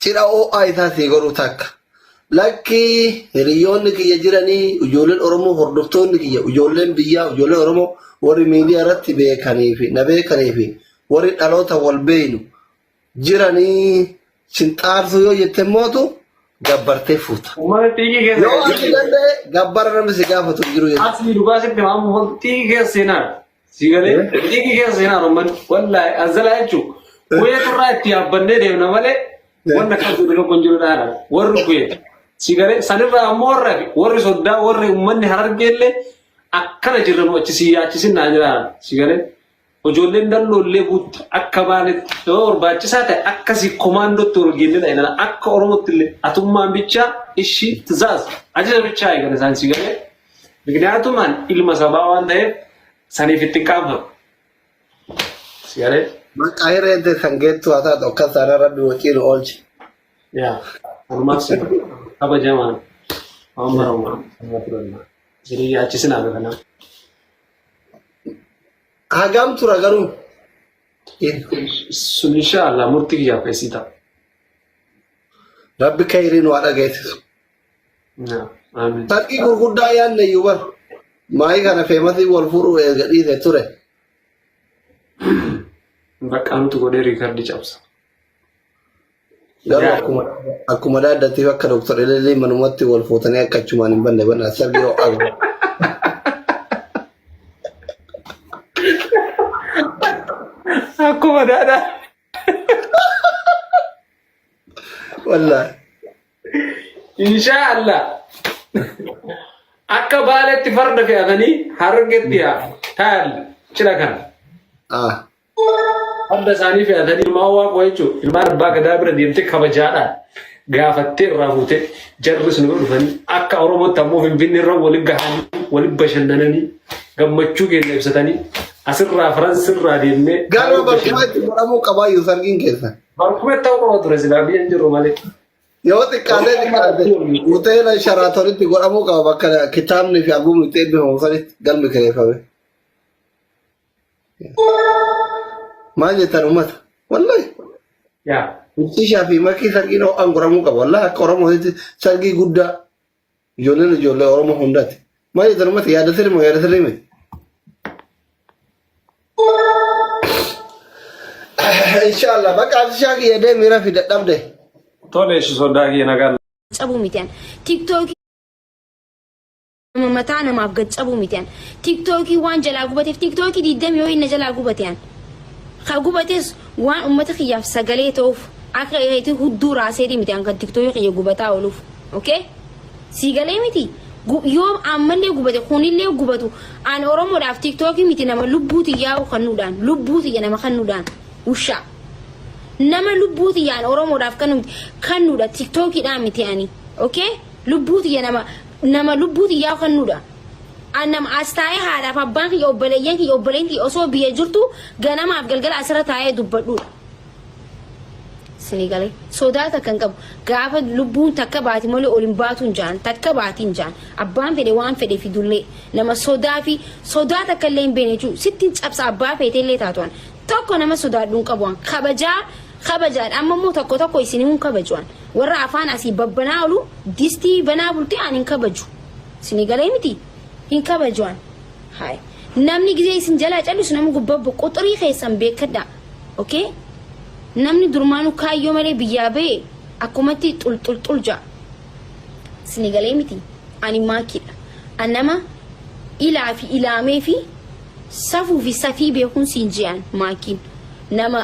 Cidha ho'aa isaa sii godhuu takka. Lakkii hiriyoonni kiyya jiranii ijoolleen Oromoo hordoftoonni kiyya ijoolleen biyyaa ijoolleen Oromoo warri miidiyaa irratti beekanii fi na beekanii fi warri dhaloota wal beeynu jiranii sin xaarsuu yoo jette mootu gabbartee fuuta. Uummata xiiqii keessa Yoo ati danda'e gabbara namni si gaafatu hin jiru jechuudha. Asii dhugaa sitti maamu xiiqii keessa seenaa. Si galee xiiqii keessa seenaa uummanni wallaahi azalaa jechuun kuweet irraa itti yaabbannee deemna malee wanna akkas jedhu tokko hin jiru dhaala warri kuweet. Si galee sanirraa ammoo warra warri soddaa warri uummanni harargeellee akkana jirra nu achi si yaachisin naa jira si galee. Ijoolleen dalloollee guutte akka baaletti yoo barbaachisaa ta'e akka si komaandootti ol geennee dhaqna akka Oromootti illee atummaan bichaa ishii tizaaz ajaja bichaa eegan isaan si galee. Mikniyaatumaan ilma sabaa waan ta'eef saniif itti hin qaanfatu. Si galee? Maqaa hireen teessan geettuu haa taatu akkas taanaan rabbi wacii nu oolche. Yaa anumaaf si kabajamaan waan baramu fudhanna. Isin yaachisinaa kanaaf. Hagam tura garuu? Sun inshaallah murtii kiyyaaf keessii ta'a. Rabbi kayrii nu haa dhageessisu. Amiin. Tarkii gurguddaa yaadne iyyuu bar. Maayii kana feemasii wal fuudhuu erga dhiise ture. Bakka nuti godhee riikardii cabsa. Garuu akkuma akkuma daaddattiif akka Dooktar Ililii manumatti wal fuutanii akka achumaan hin banne banaa sargii ho'aa godha. Akkuma daadhaa. Wallaahi. Inshaa Allah. Akka baaletti farda fe'atanii harargetti yaa taa'an cidha kana. Ah. Farda isaanii fe'atanii ilmaan waaqoo jechuun ilmaan abbaa gadaa bira deemtee kabajaadhaan gaafattee irraa fuutee jarris nu bira dhufanii akka Oromootti ammoo Finfinnee irra waliin gahanii waliin bashannananii gammachuu keenya ibsatanii asirraa Faransirraa deemnee Garuu barcuma itti godhamuu qabaayyuu sargiin keessa. Barkumee ta'uu qaba ture silaa biyya hin jirru malee. Yoo xiqqaatee xiqqaate hoteela Sharaatonitti godhamuu qaba bakka kitaabni fi albuumni itti eebbifamu sanitti galmi kireeffame. Maal jettan uummata? Wallahi. Yaa. Ibsishaa fi makii sargiin ho'aan godhamuu qaba. Wallahi akka Oromootitti sargii guddaa ijoolleen ijoollee Oromoo hundaati. Maal jettan uummata? Yaada sirrii moo yaada sirrii miti? Inshallah bakka ibsishaa kiyya deemii rafi dadhabde. Tole ishi sodaa kiyya nagaa cabuu miti an tiktookii nama mataa namaaf gad cabuu miti an tiktookii waan jalaa gubateef tiktookii diidamii yoo inni jalaa gubate an ka gubates waan ummata kiyyaaf sagalee ta'uuf akka keetii hudduu raaseetii miti an kan tiktookii kiyya gubataa ooluuf okay sii galee miti yoo ammallee gubate kunillee gubatu an oromoodhaaf tiktookii miti nama lubbuu tiyyaa'u kannuudhaan lubbuu tiyya nama kannuudhaan ushaa nama lubbuu tiyyaan oromoodhaaf kannu miti kannuudha tiktookiidhaan miti ani okay lubbuu tiyya nama nama lubbuu tiyyaa kannuudha an nama as taa'ee haadhaaf abbaan kiyya obboleeyyan kiyya obboleen tiyya osoo biyya jirtu ganamaaf galgala asirra taa'ee dubbadhuudha Isinii galee sodaa takka hin qabu. Gaafa lubbuun takka baati malee ol hin baatu hin jaan takka baati hin jaan abbaan fedhe waan fedhe fidullee nama sodaa fi sodaa takka illee hin beekne jechuudha. Sitti hin cabsa abbaa feete illee taatu an tokko nama sodaadhu hin qabu an kabajaa kabajaadha amma immoo tokko tokko isin hin kabaju an warra afaan asii babbanaa olu distii banaa bultee an hin kabaju. Isinii galee miti hin kabaju an. Haay namni gizee isin jalaa callisu nama gubbaa quxirii keessan beekadhaa. Okay? Namni durmaanuu kaayyoo malee biyyaa ba'e akkumatti xul xul xul ja'a. Isinii galee miti. Ani maakiidha. An nama ilaa fi ilaamee fi safuu fi safii beekuun siin je'an maakiin. Nama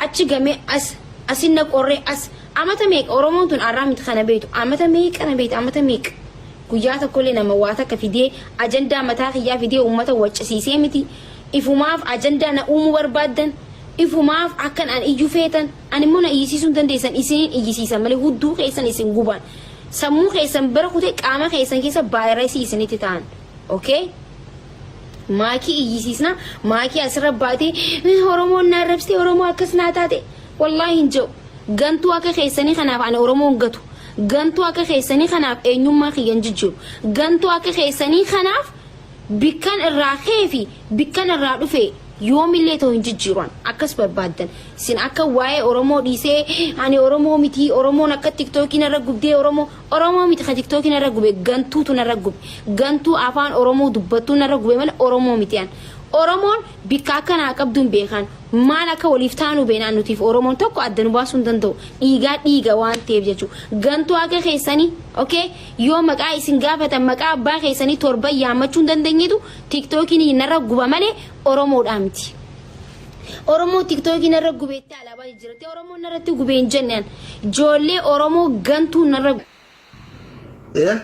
achi gamee as asin na qorree as amata meeqa Oromoon tun arraa miti kana beektu amata meeqa na beektu amata meeqa. Guyyaa tokkollee nama waa takka fidee ajandaa mataa kiyyaa fidee uummata waccisiisee miti. Ifumaaf ajandaa na uumuu barbaaddan, ifumaaf akkan an iyyu feetan, an immoo na iyyisiisuu hin dandeessan, isinin iyyisiisa malee hudduu keessan isin gubaan. Sammuu keessan bira kutee qaama keessan keessa vaayirasii isinitti ta'an. Okay? Maakii iyyisiisna, maakii asirra baatee Oromoon na arrabsite, Oromoo akkas naa taate. Wallaahi hin jedhu. Gantuu akka keessanii kanaaf ani Oromoo hin gatu. Gantuu akka keessanii kanaaf eenyummaa kiyya hin jijjiiru. Gantuu akka keessanii kanaaf Bikkan irraa ka'ee fi bikkan irraa dhufe Yoomillee ta'u hin jijjiiru an. Akkas barbaaddan. Isin akka waa'ee Oromoo dhiisee ani Oromoo miti Oromoon akka tiktookii narra gubdee Oromoo Oromoo miti ka tiktookii narra gube gantuutu narra gube. Gantuu afaan Oromoo dubbattuu narra gube malee Oromoo miti an. Oromoon bikka akka naa qabdu hin beekan. Maal akka waliif taanu beena nutiif Oromoon tokko adda nu baasuu hin danda'u. Dhiigaa dhiiga waan ta'eef jechuudha. Gantuu akka keessanii okay yoo maqaa isin gaafatan maqaa abbaa keessanii torban yaammachuu hin dandeenyetu tiktookiin narra guba malee Oromoodhaa miti. Oromoo tiktookii narra gubeetti alaabaa jijjiiratte Oromoon narratti gubee hin jenne an. Ijoollee Oromoo gantuu narra Eh?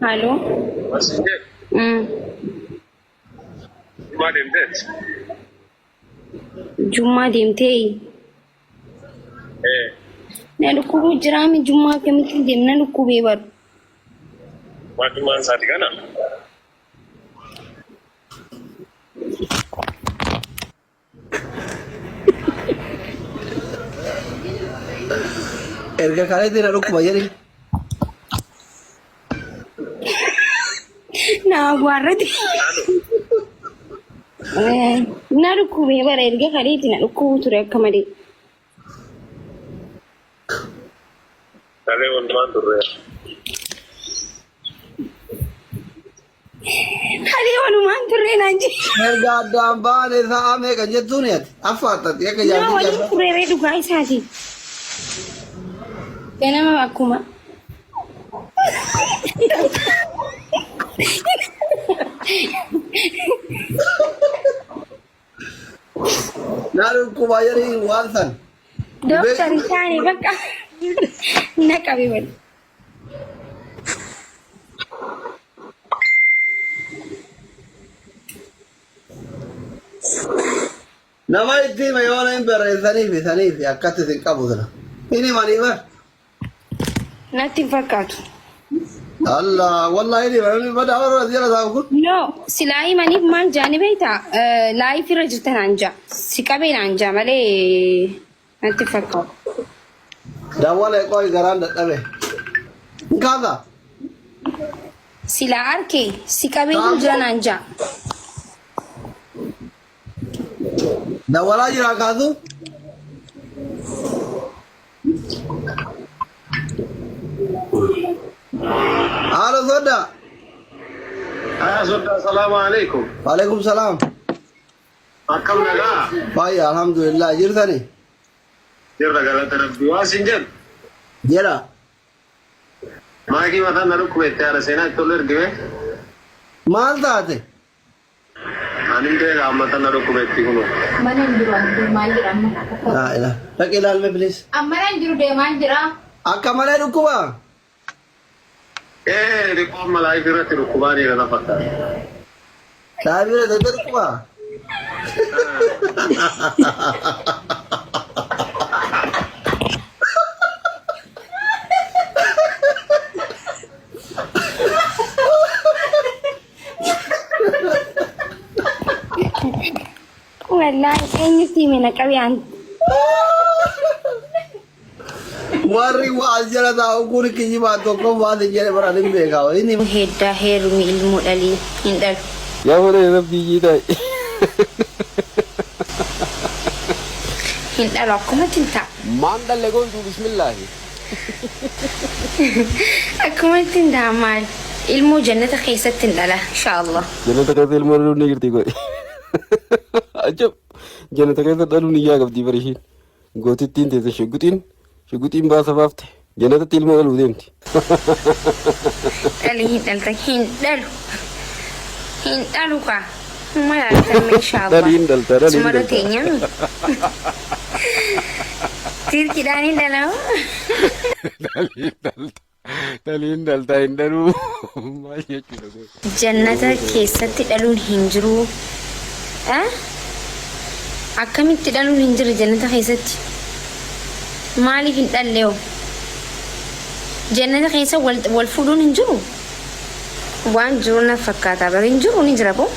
Halo. Masinje, Jumaa deemteet? Jummaa deemtee Ee, na dhukkubuu jiraami jummaa akkamitti deemna dhukkubee baru. waan jummaan isaati kana. Erga kaleetti na dhukkuba jedhi. Na awwaarrate. Na dhukkubee bara erga kaleetti na dhukkubuu ture akka malee. Kalee walumaan turre. Kalee walumaan turre naan jedhe. Erga addaan baane sa'a meeqa jettuun ati affaattatti akka Nama jaartii waliin jaarsaa. turre dhugaa isaati. Ganama akkuma. Na dhukkuba jedhi waan san. Dooktar isaanii bakka na qabe wal. Nama itti hime yoo na hin barreessaniif saniif akkatti isin qabu sana. Hin himanii bar. Natti hin fakkaatu. Allah wallahi hin hima namni badaa warra jala taa'u kun. No, silaa himaniif maal jaani beektaa? Laayif irra jirta naan jaa. Si qabee naan jaa malee natti hin fakkaatu. Dawwala qoy garaan dadhabe. Hin kaasa. Silaa arke si qabee hin jira naan jaa. Dawwalaa jira kaasu. Haala sodda. Haa soddaa salaamu alaikum. Waalaikum salaam. Akkam nagaa? Baay'ee alhamdulillah jirtani. Jirra galata rabbii. Waan siin jedhu. Jedha. Maakii mataan na dhukkube itti haadha seenaa itti ol ergime. Maal taate? Ani hin beeka amma tan na dhukkube itti kunoo. Mana hin jiru ani deemaa jira amma. Laa ilaa. Dhaqi ilaalme please. Amma hin jiru deemaa jira. Akka malee dhukkuba. Ee xiqqoo amma laayif irratti dhukkubaa jira na fakkaata. Laayif irratti dhukkuba. Wallaahi eenyutti hime na qabe an. Warri waa as jala taa'u kun kijibaa tokko waan hin jedhe bara hin beekaa. Inni Heddaa heerumi ilmoo dhalii hin dhalu. Yaa fuudhee rabbii jii taa'e. Hin dhalu akkumatti hin ta'a. Maan dhalle goontuu bismillaahi. Akkumatti hin ta'a maal. Ilmoo jannata keessatti hin dhala inshaallah. Jannata keessa ilmoo dhaluun ni jirti goe. Ajab! Jannata keessa dhaluun iyyaa qabdi bara ishiin. Gootittiin teesse shugguxiin shugguxiin baasa baafte. Jannatatti ilmoo dhaluu deemti. Dhalii hin dhalta hin dhalu. Hin dhalu kaa. Maal argatan inshaallah. Dhalii hin dhalta dhalii hin Sumarra dhalta. teenyami. Tirkidhaan hin dhalamu. Dhalii hin dhalta. Dhalii hin dhalta hin dhaluu. Maal jechuudha kun? Jannata keessatti dhaluun hin jiru. Eh? Akkamitti dhaluun hin jirre jannata keessatti? Maaliif hin dhalle hoo? Jannata keessa wal, wal fuudhuun hin jiru? Waan jiru na fakkaata bara hin jiru ni jira boo.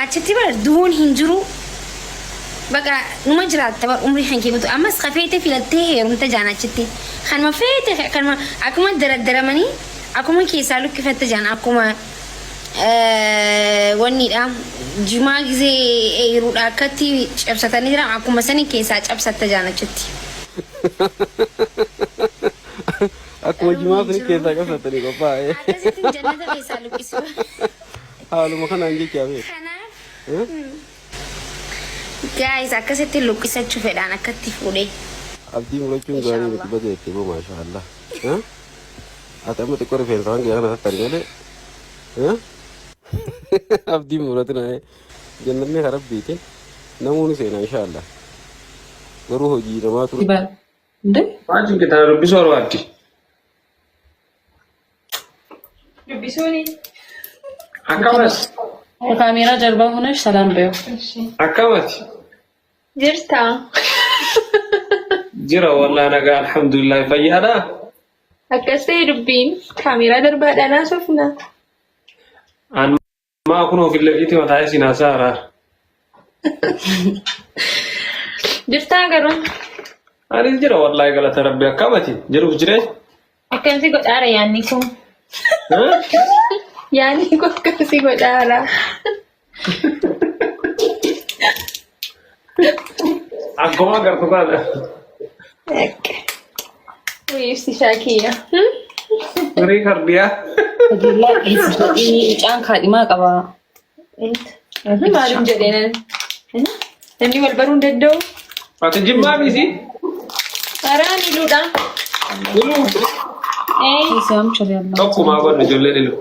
Achitti bara du'uun hin jiru. Baqa numa jiraatta bara umrii kan kee guutuu. Ammas ka feete filattee heerumta jaan achitti. Kanuma feete kanuma akkuma daraddaramanii akkuma keessaa lukkifatta jaan akkuma Wanniidha jimaa gizee eeyruudha akkatti cabsatanii jiran akkuma sani keessaa cabsatta jaan achitti. Akkuma jimaa suni keessaa cabsattanii qophaa'e. Akkasitti jannata keessaa luqqisu. Haaluma kanaan jechaa beeku. Kanaaf guys akkasitti luqqisachuu fedhaan akkatti fuudhee. Abdii murachuun gaarii miti baga itti boo maashaa Allah. Ati amma xiqqoo rifeensa waan kana tattari malee. Abdii muratina jannanni ka rabbiiti namuu ni seena inshaa Allah. Garuu hojii namaatu ይበል እንዴ Maal cinqitaa dubbisuu barbaaddi? Dubbisuuni. Akkamas ከካሜራ ጀርባ ሆነሽ ሰላም በይው። እሺ akkamati? Jirta. Jira wallahi nagaa alhamdulillah fayyaadha. Akkas ta'e dubbiin kaameeraa darbaadhaan haasofna. An maa kun of illee mataa isin haasa'aara. Jirtaa garuu Anis jira wallahi galata rabbi akkamati jiruuf jireenya. akkamsi godhaara yaanni koo. Yaanni koo akkamsi godhaara. Akkuma agartu kana. Ibsishaa kiyya. Firii kardiyaa. Fadilaa mucaan kaadhimaa qaba. Maalum jedhee nan. Namni wal baruu hin danda'u. Ati jimmaa miti? Karaan iluudha. Iluu. Tokkumaa godha ijoolleen ilu.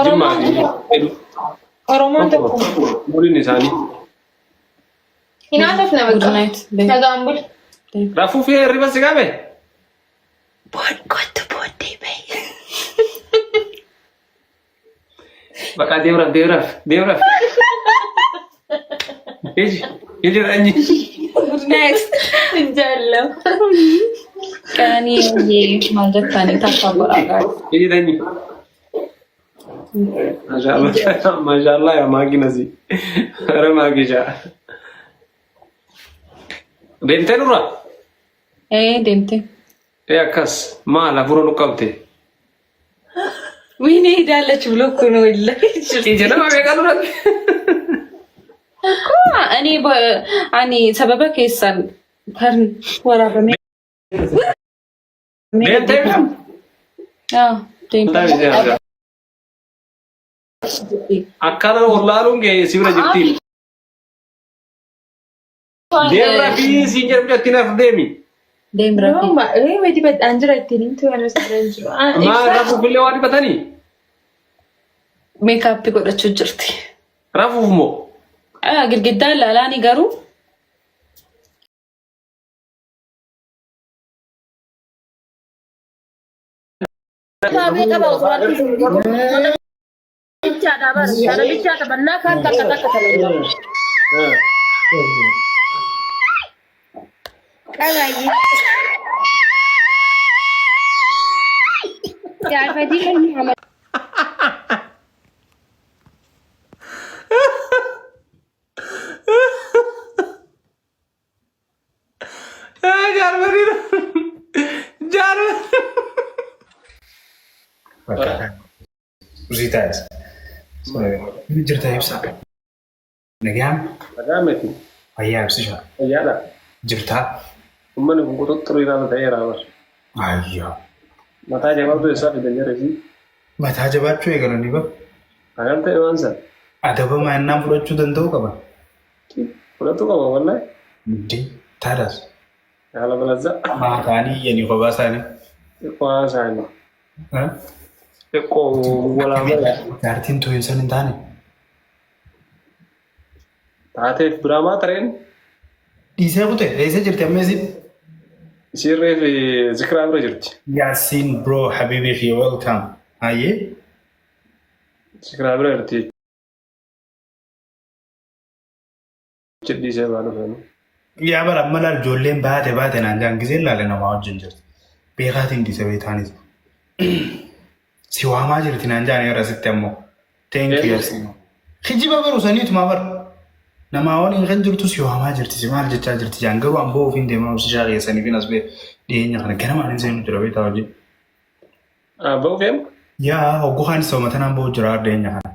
Jimmaa fi ilu. Oromoon tokkuma. Umuriin isaanii. Hinaasuuf nama Good qaba. night. Nagaan buli. Rafuu fi hirriba si qabe? Kottu booddee bahi. Bakka deemraf deemraf deemraf. Iji iji dhanyi. Good night. Jaallam. Qananii maal jettanii takka godhaa. Iji dhanyi. Maashaallah maashaallah yaa maagi nasi. Ara maagi jaa. Deemtee nurra? Ee deemte. Ee akkas maal hafuura nu qabte? ወይኔ ሄዳለች ብሎ እኮ ነው Ija nama meeqa duratti? እኮ እኔ ani sababa keessan kan waraabame. Deemtee kam? Aw deemte. Akkana wallaaluun ga'e si bira jirti. Deemra fi siin jedhu jetti naaf deemi. Deem rafi. Wadi badhaan jira ittiin himtu waan asirra hin jiru. Maal rafuuf illee waan dhibatanii? Meekaappii godhachuu jirti. Rafuuf moo? Girgiddaan laalaani garuu Qabaayye. Gaafadii kan Jaarmanii jaarmanii. Usii taa'es. Jirta ibsaa. Nagaan Nagaa miti. fayyaa ibsisha. Fayyaadha. Jirtaa. Uummanni kun quxuxxuru ilaala ta'eera bar. Ayyaa. Mataa jabaatu eessaa fidan jedhesi. Mataa jabaachuu eegalanii ba. Akkam ta'e waan sana. Adaba maannaan fudhachuu danda'u qaba. Fudhatu qaba wallahi. Ndi taadhas. Haala balazza. Maataanii iyyanii kophaa isaanii. Xiqqoo isaanii. Xiqqoo walaa mala. Jaartiin tu'insan hin taane. Taateef biraa maa tareen? Dhiisee kute dhiisee jirti amma isin. Isiirree fi zikiraa bira jirti. Yaasiin bro habibi fi welcome. Hayyee. Zikiraa bira jirti. Dhiisee baa dhufeen. Yaa bara amma laal ijoolleen baate baate naan jaan giseen laale namaa wajjin jirti. Beekaatiin dhiise beetaanis. Si waamaa jirti naan jaan yeroo asitti ammoo. Thank you Yaasiin. Kijiba baru saniituma bara. Namaa waliin kan jirtu si waamaa jirti si maal jechaa jirti jaan garuu amboo ofiin deemaa obsishaa keessanii fi as bee dhiyeenya kana ganamaan hin seenu jira beetaa hojii. Ba'uu fe'em? Yaa hogguu kaan sooma tanaan ba'u jira ardeenya kana.